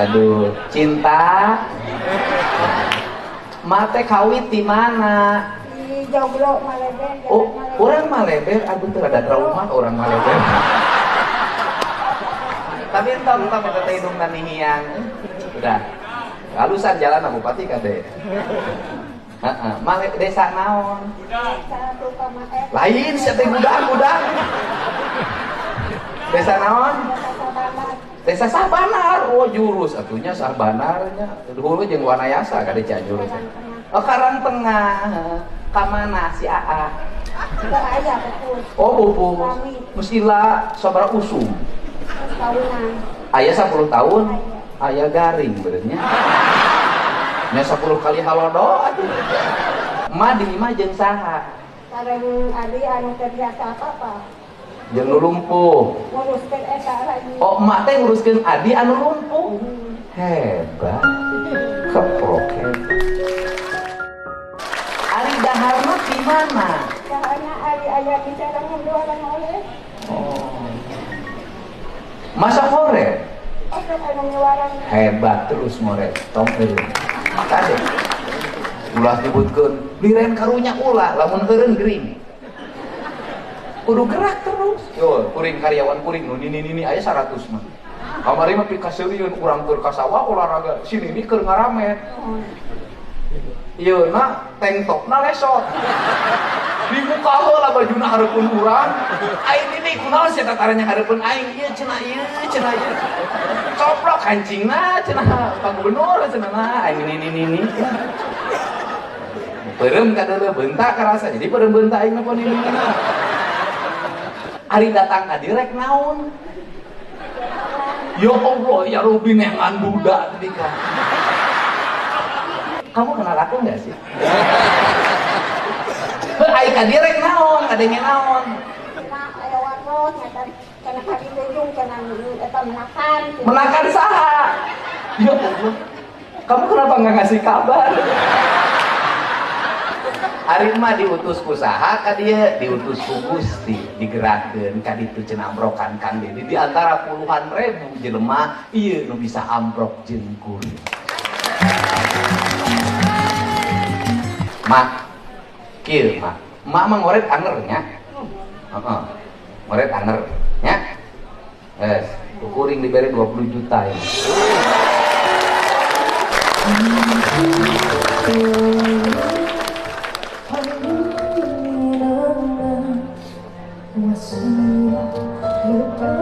Aduh, cinta. Mate kawit di mana? Di Joglo Maleber. Oh, orang Maleber, aduh tuh ada trauma orang Maleber. Tapi entong entong eta teh hidung nanihiang. Udah. Halusan jalan bupati kade. Heeh, male desa naon? Lain sia teh gudang-gudang. Desa naon? Desa Sahbanar. Oh, jurus atunya Sahbanarnya. Hulu jeung Wanayasa kade Cianjur. Oh, Karang Tengah. Ka mana si AA? Oh, pupus. Musila sabaraha usum? Aya 10 tahun. Aya garing benernya. Nya 10 kali halodo atuh. Ma di imah jeung saha? Sareng adi anu teu biasa apa-apa. Jeung nu lumpuh. Nguruskeun eta lagi. Oh, emak teh nguruskeun adi anu lumpuh. Hebat. Keprok hebat. Ari daharna di mana? Daharna ari aya di sareng jualan oleh. Oh. Masa ngoret? Hebat terus ngoret. Tong eureun. Kade. Ulah nyebutkeun liren karunya ulah lamun eureun gering. Kudu gerak terus. Yo, kuring karyawan kuring nu nini nini aya 100 mah. Kamari mah pikaseurieun urang keur ka sawah olahraga, si nini keur ngaramet. Ieu na tank topna lesot. Dibuka heula bajuna hareupeun urang. Aing nini kunaon sia tataranya hareupeun aing? Ieu cenah ieu cenah ieu. Coplok kancingna cenah Pak Gubernur cenah nah aing nini nini. Peureum kadeuleu beunta karasa jadi peureum beunta aing mah nini. Ari datang ka dieu rek naon? Ya Allah, ya Rabbi neangan budak tadi kan. Kamu kenal aku nggak sih? Ai ka dieu rek naon, kadenge naon? Aya warros nyata cenah ka ditujung cenah eta menakan. Menakan saha? Ya Allah. Kamu kenapa nggak ngasih kabar? Ari mah diutus ku saha ka dieu? Diutus ku Gusti, digerakkeun ka ditu cenah ambrokan Kang Dedi di antara puluhan ribu jelema ieu nu bisa ambrok jeung kuring. Mak, kieu mak. Mak mah ngoret anger nya. Heeh. Ngoret anger nya. Geus, ku kuring dibere 20 juta ya.